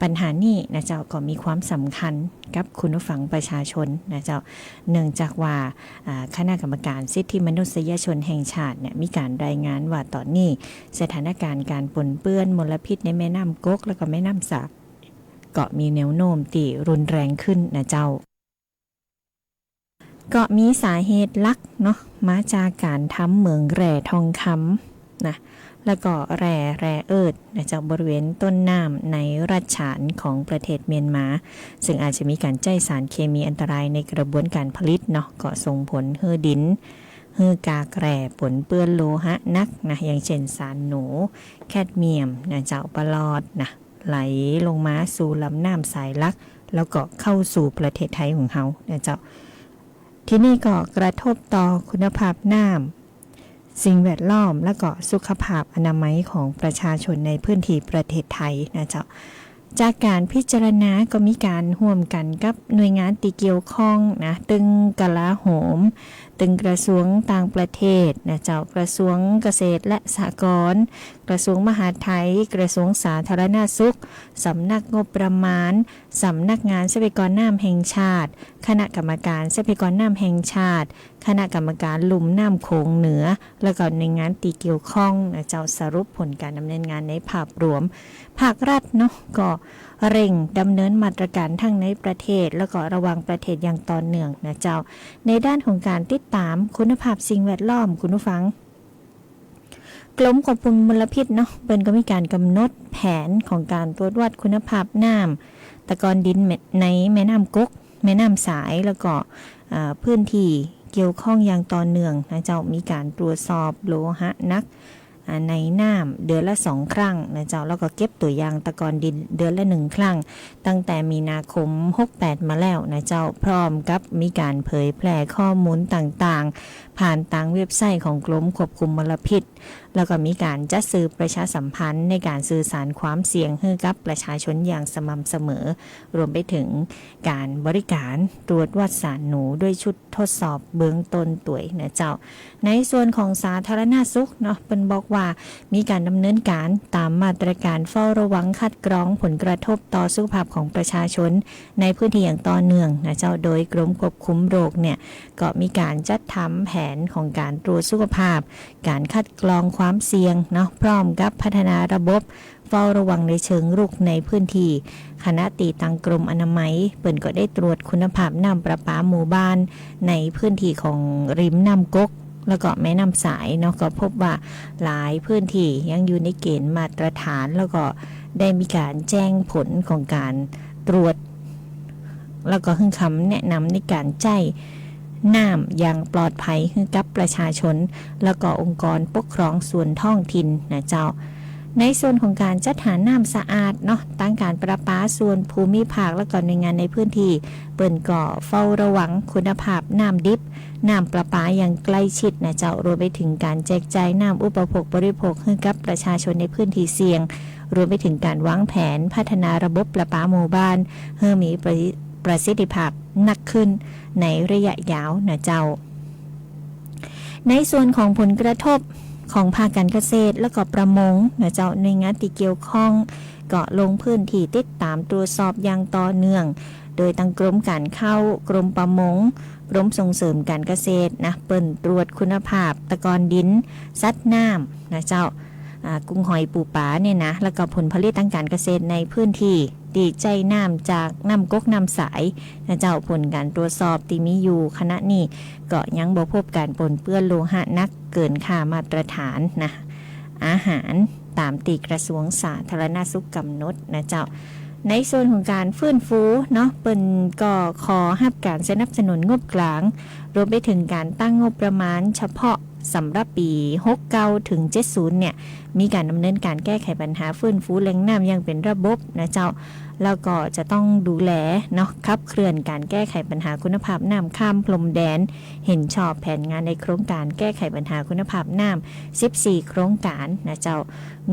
ปัญหานี้นะเจ้า ก็มีความสำคัญกับคุณผู้ฟังประชาชนนะเจ้า เนื่องจากว่า อ่า คณะกรรมการสิทธิมนุษยชนแห่งชาติเนี่ย มีก๋านรายงานว่าต๋อนนี้สถานก๋านก๋านปนเปื้อนมลพิษในแม่น้ำก๊กและก็แม่น้ำสาย ก็มีแนวโน้มตี้รุนแรงขึ้นนะเจ้า ก็มีสาเหตุหลักเนาะ มาจากก๋านทำเหมืองแร่ทองคำนะ แล้วก็แร่ แรร์เอิร์ธนะเจ้า บริเวณต้นน้ำในรัฐฉานของประเทศเมียนมา ซึ่งอาจจะมีก๋านใจ๊สารเคมีอันตรายในกระบวนก๋านผลิตเนาะ ก็ส่งผลหื้อดิน หื้อกากแร่ปนเปื้อนโลหะหนักนะ อย่างเช่นสารหนู แคดเมียมนะเจ้า ปะรอดนะ ไหลลงมาสู่ลำน้ำสายหลัก แล้วก็เข้าสู่ประเทศไทยของเฮานะเจ้า ทีนี้ก็กระทบต่อคุณภาพน้ำ สิ่งแวดล้อม แล้วก็สุขภาพอนามัยของประชาชนในพื้นที่ประเทศไทยนะเจ้า จากก๋านพิจารณาก็มีก๋านฮ่วมกั๋นกับหน่วยงานตี้เกี่ยวข้องนะ ตึงกลาโหม ตึงกระทรวงต่างประเทศนะเจ้า กระทรวงเกษตรและสหกรณ์ กระทรวงมหาดไทย กระทรวงสาธารณสุข สำนักงบประมาณ สำนักงานทรัพยากรน้ำแห่งชาติ คณะกรรมการทรัพยากรน้ำแห่งชาติ คณะกรรมการลุ่มน้ำโขงเหนือ แล้วก็หน่วยงานตี้เกี่ยวข้องนะเจ้า สรุปผลก๋านดำเนินงานในภาพรวม ภาครัฐเนาะ ก็เร่งดำเนินมาตรก๋านทั้งในประเทศ แล้วก็ระหว่างประเทศอย่างต่อเนื่องนะเจ้า ในด้านของก๋านติดต๋ามคุณภาพสิ่งแวดล้อม คุณผู้ฟัง กรมควบคุมมลพิษเนาะ เปิ้นก็มีก๋านก๋ำหนดแผนของก๋านตรวจวัดคุณภาพน้ำตะกอนดินในแม่น้ำก๊ก แม่น้ำสาย แล้วก็ อ่า พื้นที่เกี่ยวข้องอย่างต่อเนื่องนะเจ้า มีก๋านตรวจสอบโลหะหนัก อ่า ในน้ำเดือนละสองครั้งนะเจ้า แล้วก็เก็บตั๋วอย่างตะกอนดินเดือนละหนึ่งครั้ง ตั้งแต่มีนาคมหกแปดมาแล้วนะเจ้า พร้อมกับมีก๋านเผยแพร่ข้อมูลต่างๆ ผ่านตางเว็บไซต์ของกรมควบคุมมลพิษ แล้วก็มีก๋านจัดสื่อประชาสัมพันธ์ในก๋านสื่อสารความเสี่ยงหื้อกับประชาชนอย่างสม่ำเสมอ รวมไปถึงก๋านบริการตรวจวัดสารหนูด้วยชุดทดสอบเบื้องต้นตวยนะเจ้า ในส่วนของสาธารณสุขเนาะ เปิ้นบอกว่ามีก๋านดำเนินก๋านต๋ามมาตรก๋านเฝ้าระวังคัดกรองผลกระทบต่อสุขภาพของประชาชนในพื้นที่อย่างต่อเนื่องนะเจ้า โดยกรมควบคุมโรคเนี่ย ก็มีก๋านจัดทำแผนของก๋านตรวจสุขภาพ ก๋านคัดกรองความเสี่ยงเนาะ พร้อมกับพัฒนาระบบเฝ้าระวังในเชิงรุกในพื้นที่ ขณะตี้ตางกรมอนามัย เปิ้นก็ได้ตรวจคุณภาพน้ำประปาหมู่บ้านในพื้นที่ของริมน้ำก๊ก แล้วก็แม่น้ำสายเนาะ ก็พบว่าหลายพื้นที่ยังอยู่ในเกณฑ์มาตรฐาน แล้วก็ได้มีก๋านแจ้งผลของก๋านตรวจ แล้วก็หื้อคำแนะนำในก๋านใจ๊น้ำอย่างปลอดภัยหื้อกับประชาชน แล้วก็องค์กรปกครองส่วนท้องถิ่นนะเจ้า ในส่วนของก๋านจัดหาน้ำสะอาดเนาะ ตางก๋านประปาส่วนภูมิภาค แล้วก็หน่วยงานในพื้นที่ เปิ้นก็เฝ้าระวังคุณภาพน้ำดิบ น้ำประปาอย่างใกล้ชิดนะเจ้า รวมไปถึงก๋านแจกจ่ายน้ำอุปโภคบริโภคหื้อกับประชาชนในพื้นที่เสี่ยง รวมไปถึงก๋านวางแผนพัฒนาระบบประปาหมู่บ้าน หื้อมีประ ประสิทธิภาพนักขึ้นในระยะยาวนะเจ้า ในส่วนของผลกระทบ ของภาคการเกษตรและก็ประมงนะเจ้า หน่วยงานตี้เกี่ยวข้องก็ลงพื้นที่ติดตามตรวจสอบอย่างต่อเนื่อง โดยตังกรมก๋านข้าว กรมประมง กรมส่งเสริมก๋านเกษตรนะ เปิ้นตรวจคุณภาพตะกอนดิน สัตว์น้ำนะเจ้า อ่า กุ้งหอยปูปลาเนี่ยนะ แล้วก็ผลผลิตตางก๋านเกษตรในพื้นที่ ตี้ใจ๊น้ำจากน้ำก๊กน้ำใสนะเจ้า ผลก๋านตรวจสอบตี้มีอยู่ขณะนี้ ก็ยังบ่พบก๋านปนเปื้อนโลหะหนักเกินค่ามาตรฐานนะ อาหารต๋ามตี้กระทรวงสาธารณสุขก๋ำหนดนะเจ้า ในส่วนของก๋านฟื้นฟูเนาะ เปิ้นก็ขอฮับก๋านสนับสนุนงบกลาง รวมไปเถิงก๋านตั้งงบประมาณเฉพาะสำหรับปี๋หกเก้าเถิงเจ็ดศูนย์เนี่ย มีก๋านดำเนินก๋านแก้ไขปัญหาฟื้นฟูแหล่งน้ำอย่างเป๋นระบบนะเจ้า แล้วก็จะต้องดูแลเนาะ ขับเคลื่อนก๋านแก้ไขปัญหาคุณภาพน้ำข้ามพรมแดน เห็นชอบแผนงานในโครงก๋านแก้ไขปัญหาคุณภาพน้ำ สิบสี่โครงก๋านนะเจ้า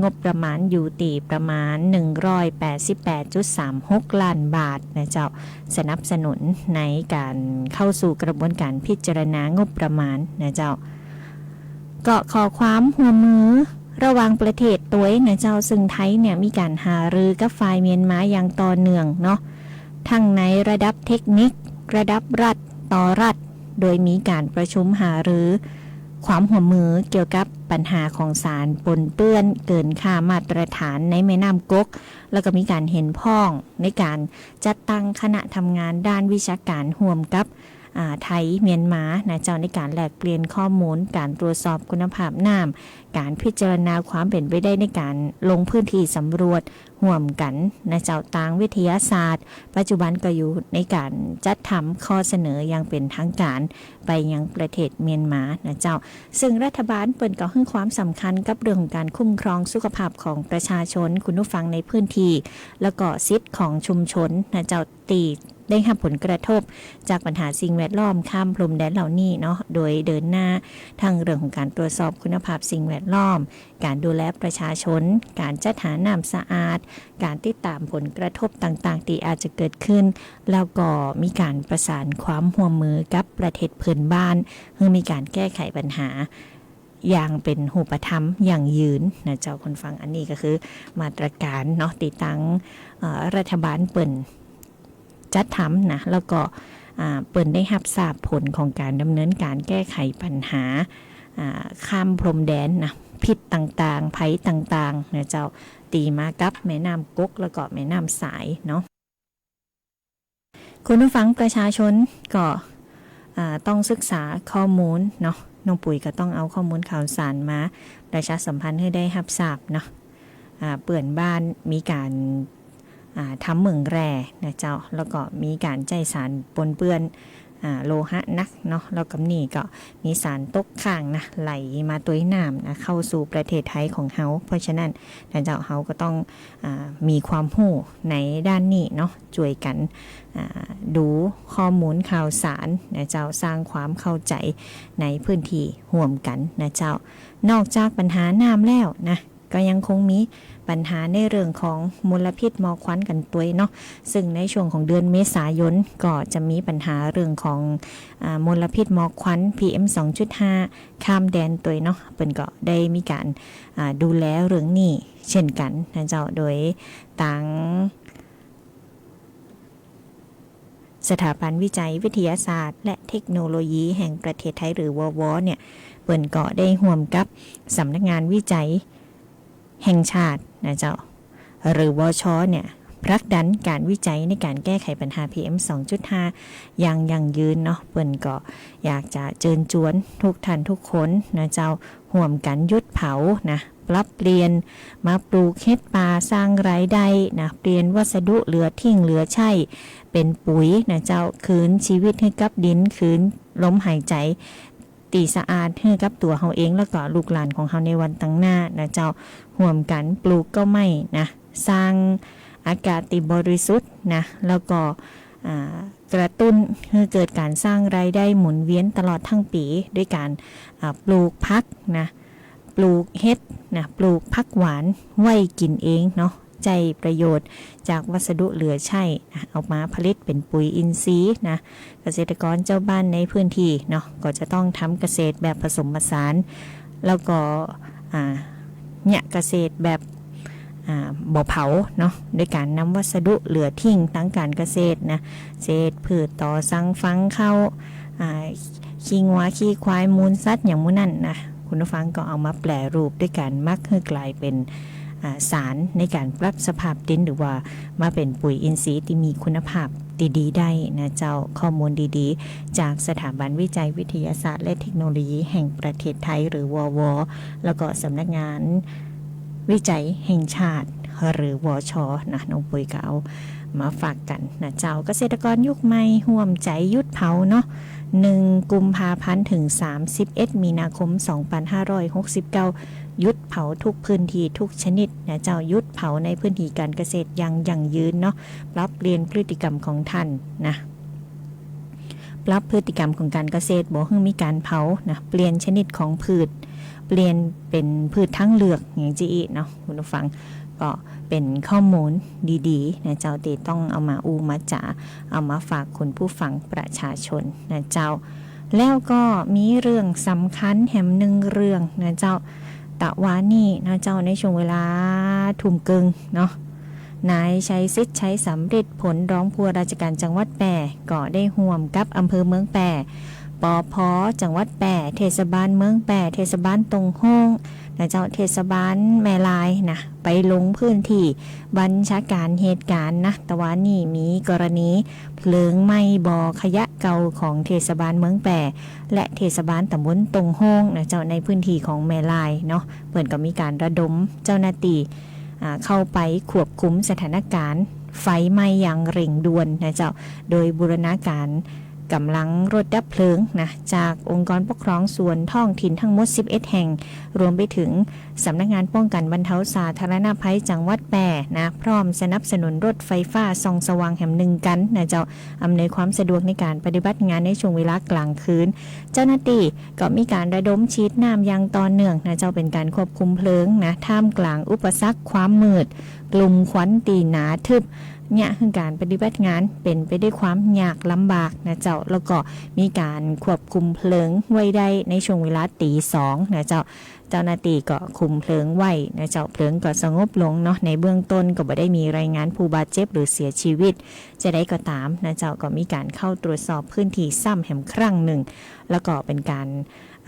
งบประมาณอยู่ตี้ประมาณ หนึ่งร้อยแปดสิบแปดจุดสามหกล้านบาทนะเจ้า สนับสนุนในก๋านเข้าสู่กระบวนก๋านพิจารณางบประมาณนะเจ้า ก็ขอความฮ่วมมือระหว่างประเทศตวยนะเจ้า ซึ่งไทยเนี่ยมีก๋านหารือกับฝ่ายเมียนมาอย่างต่อเนื่องเนาะ ทั้งในระดับเทคนิค ระดับรัฐต่อรัฐ โดยมีก๋านประชุมหารือความฮ่วมมือเกี่ยวกับปัญหาของสารปนเปื้อนเกินค่ามาตรฐานในแม่น้ำก๊ก แล้วก็มีก๋านเห็นพ้องในก๋านจัดตั้งคณะทำงานด้านวิชาก๋านฮ่วมกับ อ่า ไทยเมียนมานะเจ้า ในก๋านแลกเปลี่ยนข้อมูล ก๋านตรวจสอบคุณภาพน้ำ ก๋านพิจารณาความเป๋นไปได้ในก๋านลงพื้นที่สำรวจฮ่วมกั๋นนะเจ้า ตางวิทยาศาสตร์ ปัจจุบันก็อยู่ในก๋านจัดทำข้อเสนออย่างเป๋นทางก๋านไปยังประเทศเมียนมานะเจ้า ซึ่งรัฐบาลเปิ้นก็หื้อความสำคัญกับเรื่องของก๋านคุ้มครองสุขภาพของประชาชน คุณผู้ฟังในพื้นที่ แล้วก็สิทธิ์ของชุมชนนะเจ้า ตี้ได้ฮับผลกระทบจากปัญหาสิ่งแวดล้อมข้ามพรมแดนเหล่านี้เนาะ โดยเดินหน้าทั้งเรื่องของก๋านตรวจสอบคุณภาพสิ่งแวดล้อม ก๋านดูแลประชาชน ก๋านจัดหาน้ำสะอาด ก๋านติดต๋ามผลกระทบต่างๆ ตี้อาจจะเกิดขึ้น แล้วก็มีก๋านประสานความฮ่วมมือกับประเทศเพื่อนบ้าน หื้อมีก๋านแก้ไขปัญหา อย่างเป๋นฮูปธรรมยั่งยืนนะเจ้า คุณฟัง อันนี้ก็คือมาตรก๋านเนาะ ตี้ตาง เอ่อ รัฐบาลเปิ้นจัดทำนะ แล้วก็ อ่า เปิ้นได้ฮับทราบผลของก๋านดำเนินก๋านแก้ไขปัญหา อ่า ข้ามพรมแดนนะ พิษต่างๆ ภัยต่างๆ นะเจ้า ตี้มากับแม่น้ำก๊กแล้วก็แม่น้ำสายเนาะ คุณผู้ฟังประชาชนก็ อ่า ต้องศึกษาข้อมูลเนาะ น้องปุ๋ยก็ต้องเอาข้อมูลข่าวสารมาประชาสัมพันธ์หื้อได้ฮับทราบเนาะ อ่า เปื้อนบ้านมีก๋าน อ่า ทำเหมืองแร่นะเจ้า แล้วก็มีก๋านใจ๊สารปนเปื้อน อ่า โลหะหนักเนาะ แล้วกำนี้ก็มีสารตกค้างนะ ไหลมาตวยน้ำนะ เข้าสู่ประเทศไทยของเฮา เพราะฉะนั้นนะเจ้า เฮาก็ต้อง อ่า มีความฮู้ในด้านนี้เนาะ จ้วยกั๋น อ่า ดูข้อมูลข่าวสารนะเจ้า สร้างความเข้าใจ๋ในพื้นที่ฮ่วมกั๋นนะเจ้า นอกจากปัญหาน้ำแล้วนะ ก็ยังคงมีปัญหาในเรื่องของมลพิษหมอกควันกั๋นตวยเนาะ ซึ่งในช่วงของเดือนเมษายนก็จะมีปัญหาเรื่องของ อ่า มลพิษหมอกควัน พีเอ็ม สองจุดห้า ข้ามแดนตวยเนาะ เปิ้นก็ได้มีก๋าน อ่า ดูแลเรื่องนี้เช่นกั๋นนะเจ้า โดยตาง สถาบันวิจัยวิทยาศาสตร์และเทคโนโลยีแห่งประเทศไทย หรือ วว เนี่ย เปิ้นก็ได้ฮ่วมกับสำนักงานวิจัยแห่งชาตินะเจ้า หรือ วช เนี่ย ผลักดันก๋านวิจัยในก๋านแก้ไขปัญหา พีเอ็ม สองจุดห้า อย่างยั่งยืนเนาะ เปิ้นก็อยากจะเจิญจวนทุกท่านทุกคนนะเจ้า ฮ่วมกั๋นหยุดเผานะ ปรับเปลี่ยนมาปลูกเฮ็ดป่าสร้างรายได้นะ เปลี่ยนวัสดุเหลือทิ้งเหลือใช้เป๋นปุ๋ยนะเจ้า คืนชีวิตหื้อกับดิน คืนลมหายใจ๋ตี้สะอาดหื้อกับตั๋วเฮาเอง แล้วก็ลูกหลานของเฮาในวันตังหน้านะเจ้า ฮ่วมกั๋นปลูกก้อไม้นะ สร้างอากาศตี้บริสุทธิ์นะ แล้วก็ อ่า กระตุ้นหื้อเกิดก๋านสร้างรายได้หมุนเวียนตลอดทั้งปี๋ ด้วยก๋าน อ่า ปลูกผักนะ ปลูกเห็ดนะ ปลูกผักหวานไว้กิ๋นเองเนาะ ใจ๊ประโยชน์จากวัสดุเหลือใช้นะ เอามาผลิตเป๋นปุ๋ยอินทรีย์นะ เกษตรกรเจ้าบ้านในพื้นที่เนาะ ก็จะต้องทำเกษตรแบบผสมผสาน แล้วก็ อ่า เยียะเกษตรแบบ อ่า บ่เผาเนาะ โดยก๋านนำวัสดุเหลือทิ้งตางก๋านเกษตรนะ เศษพืชตอสั่งฝังข้าว อ่า ขี้งัวขี้ควายมูลสัตว์อย่างหมู่นั้นนะ คุณผู้ฟังก็เอามาแปรรูปด้วยก๋านหมักหื้อกลายเป๋น อ่า สารในก๋านปรับสภาพดิน หรือว่ามาเป๋นปุ๋ยอินทรีย์ตี้มีคุณภาพดีๆ ได้นะเจ้า ข้อมูลดีๆ จากสถาบันวิจัยวิทยาศาสตร์และเทคโนโลยีแห่งประเทศไทย หรือ วว แล้วก็สำนักงานวิจัยแห่งชาติ หรือ วช นะ น้องปุ้ยก็เอามาฝากกั๋นนะเจ้า เกษตรกรยุคใหม่ฮ่วมใจ๋หยุดเผาเนาะ หนึ่ง กุมภาพันธ์ เถิง สามสิบเอ็ด มีนาคม สองพันห้าร้อยหกสิบเก้า หยุดเผาทุกพื้นที่ทุกชนิดนะเจ้า หยุดเผาในพื้นที่ก๋านเกษตรอย่างยั่งยืนเนาะ ปรับเปลี่ยนพฤติกรรมของต้านนะ ปรับพฤติกรรมของก๋านเกษตร บ่หื้อมีก๋านเผานะ เปลี่ยนชนิดของพืช เปลี่ยนเป๋นพืชทางเลือกอย่างซี้อี้เนาะ คุณผู้ฟัง ก็เป๋นข้อมูลดีๆ นะเจ้า ตี้ต้องเอามาอู้มาจ๋า เอามาฝากคุณผู้ฟังประชาชนนะเจ้า แล้วก็มีเรื่องสำคัญแหมหนึ่งเรื่องนะเจ้า ตะวานี้นะเจ้า ในช่วงเวลาทุ่มเกิ่งเนาะ นายชัยสิทธิ์ ชัยสำริดผล รองผู้ว่าราชการจังหวัดแป้ ก็ได้ฮ่วมกับอำเภอเมืองแป้ ปภ จังหวัดแป้ เทศบาลเมืองแป้ เทศบาลตงโฮ้งนะเจ้า เทศบาลแม่ลายนะ ไปลงพื้นที่บัญชาการเหตุก๋ารณ์นะ ตะวานี้มีกรณีเพลิงไหม้บ่อขยะเก่าของเทศบาลเมืองแป้ และเทศบาลตำบลตงโฮ้งนะเจ้า ในพื้นที่ของแม่ลายเนาะ เปิ้นก็มีก๋านระดมเจ้าหน้าตี้ อ่า เข้าไปควบคุมสถานก๋ารณ์ไฟไหม้อย่างเร่งด่วนนะเจ้า โดยบูรณาก๋ารก๋ำลังรถดับเพลิงนะ จากองค์กรปกครองส่วนท้องถิ่นทั้งหมด สิบเอ็ด แห่ง รวมไปเถิงสำนักงานป้องกั๋นบรรเทาสาธารณภัยจังหวัดแป้นะ พร้อมสนับสนุนรถไฟฟ้าส่องสว่างแหมหนึ่งกั๋นนะเจ้า อำนวยความสะดวกในก๋านปฏิบัติงานในช่วงเวลากลางคืน เจ้าหน้าตี้ก็มีก๋านระดมฉีดน้ำอย่างต่อเนื่องนะเจ้า เป๋นก๋านควบคุมเพลิงนะ ท่ามกลางอุปสรรคความมืด กลุ่มควันตี้หนาทึบ เยียะหื้อก๋านปฏิบัติงานเป๋นไปด้วยความยากลำบากนะเจ้า แล้วก็มีก๋านควบคุมเพลิงไว้ได้ในช่วงเวลาตี๋สองนะเจ้า เจ้าหน้าตี้ก็คุมเพลิงไว้นะเจ้า เพลิงก็สงบลงเนาะ ในเบื้องต้นก็บ่ได้มีรายงานผู้บาดเจ็บหรือเสียชีวิต จะใดก็ต๋ามนะเจ้า ก็มีก๋านเข้าตรวจสอบพื้นที่ซ้ำแหมครั้งนึ่ง แล้วก็เป๋นก๋าน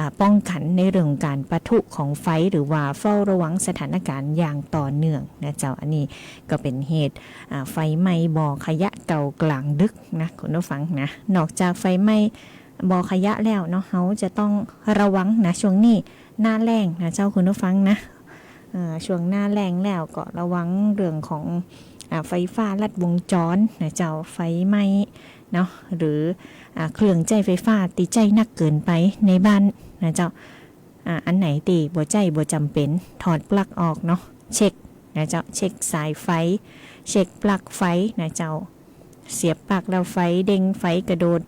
อ่า ป้องกั๋นในเรื่องของก๋านปะทุของไฟ หรือว่าเฝ้าระวังสถานก๋ารณ์อย่างต่อเนื่องนะเจ้า อันนี้ก็เป๋นเหตุ อ่า ไฟไหม้บ่อขยะเก่ากลางดึกนะ คุณผู้ฟังนะ นอกจากไฟไหม้บ่อขยะแล้วเนาะ เฮาจะต้องระวังนะ ช่วงนี้หน้าแล้งนะเจ้า คุณผู้ฟังนะ เอ่อ ช่วงหน้าแล้งแล้วก็ระวังเรื่องของ อ่า ไฟฟ้าลัดวงจรนะเจ้า ไฟไหม้เนาะ หรือ อ่า เครื่องใจ๊ไฟฟ้าตี้ใจ๊นักเกินไปในบ้านนะเจ้า อ่า อันไหนตี้บ่ใจ๊บ่จ๋ำเป๋น ถอดปลั๊กออกเนาะ เช็คนะเจ้า เช็คสายไฟ เช็คปลั๊กไฟนะเจ้า เสียบปลั๊กแล้วไฟเด้ง ไฟกระโดด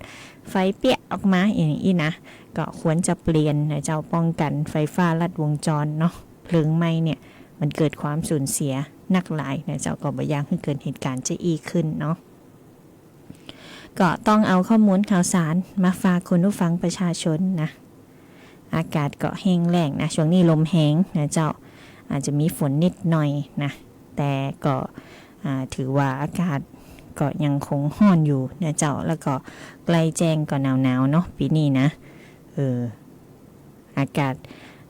ไฟเปี้ยะออกมาอย่างอี้นะ ก็ควรจะเปลี่ยนนะเจ้า ป้องกั๋นไฟฟ้าลัดวงจรเนาะ เพลิงไหม้เนี่ยมันเกิดความสูญเสียนักหลายนะเจ้า ก็บ่อยากหื้อเกิดเหตุก๋ารณ์จะอี้ขึ้นเนาะ ก็ต้องเอาข้อมูลข่าวสารมาฝากคุณผู้ฟังประชาชนนะ อากาศก็แห้งแล้งนะ ช่วงนี้ลมแฮงนะเจ้า อาจจะมีฝนนิดหน่อยนะ แต่ก็ อ่า ถือว่าอากาศก็ยังคงฮ้อนอยู่นะเจ้า แล้วก็ใกล้แจ้งก็หนาวๆ เนาะ ปี๋นี้นะ เออ อากาศ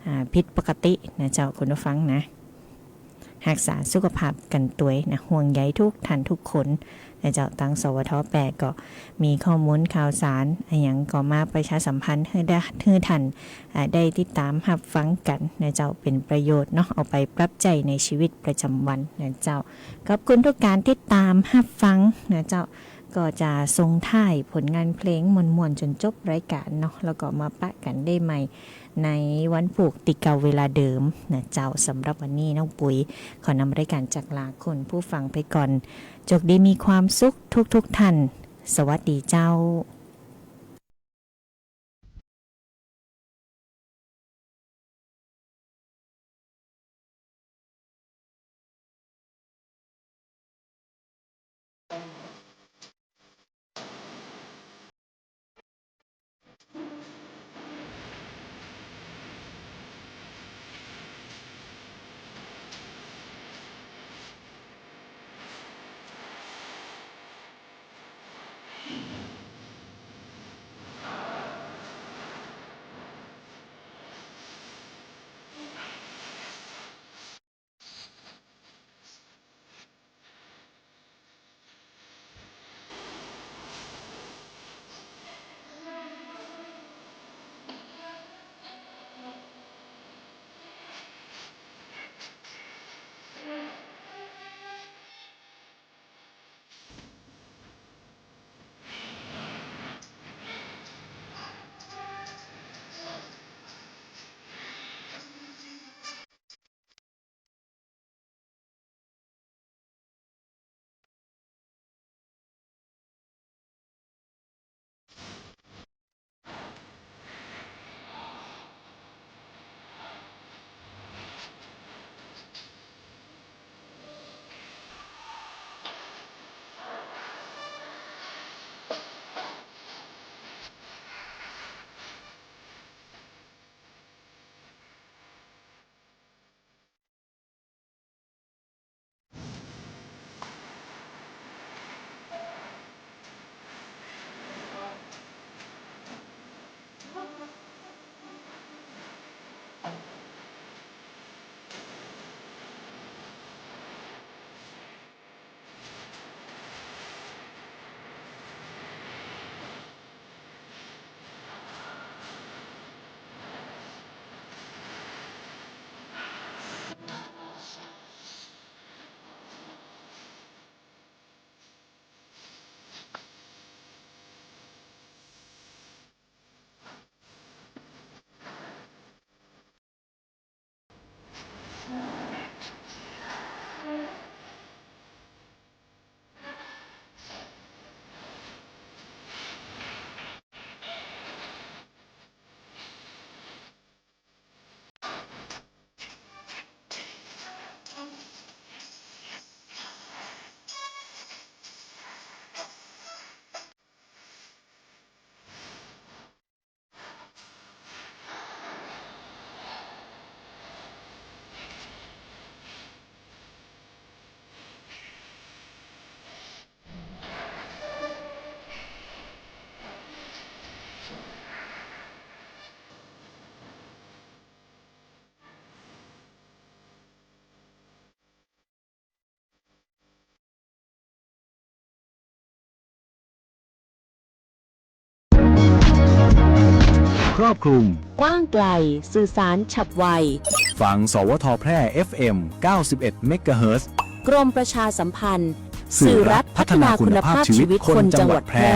อ่า ผิดปกตินะเจ้า คุณผู้ฟังนะ ฮักษาสุขภาพกั๋นตวยนะ ห่วงใยทุกท่านทุกคนนะเจ้า ตาง สวท แปด ก็มีข้อมูลข่าวสารอะหยังก็มาประชาสัมพันธ์หื้อได้ หื้อท่าน อ่า ได้ติดต๋ามฮับฟังกั๋นนะเจ้า เป๋นประโยชน์เนาะ เอาไปปรับใจ๊ในชีวิตประจ๋ำวันนะเจ้า ขอบคุณทุกก๋านติดต๋ามฮับฟังนะเจ้า ก็จะส่งท้ายผลงานเพลงม่วนๆ จ๋นจบรายก๋านเนาะ แล้วก็มาปะกั๋นได้ใหม่ในวันพูกตี้เก่าเวลาเดิมนะเจ้า สำหรับวันนี้น้องปุ๋ยขอนำรายก๋านจากลาคุณผู้ฟังไปก่อน โจคดีมีความสุขทุกๆ ท่าน สวัสดีเจ้า ครอบคลุม กว้างไกล สื่อสารฉับไว ฟัง สวท แพร่ เอฟเอ็ม เก้าสิบเอ็ด เมกะเฮิรตซ์ กรมประชาสัมพันธ์ สื่อรัฐพัฒนาคุณภาพชีวิตคนจังหวัดแพร่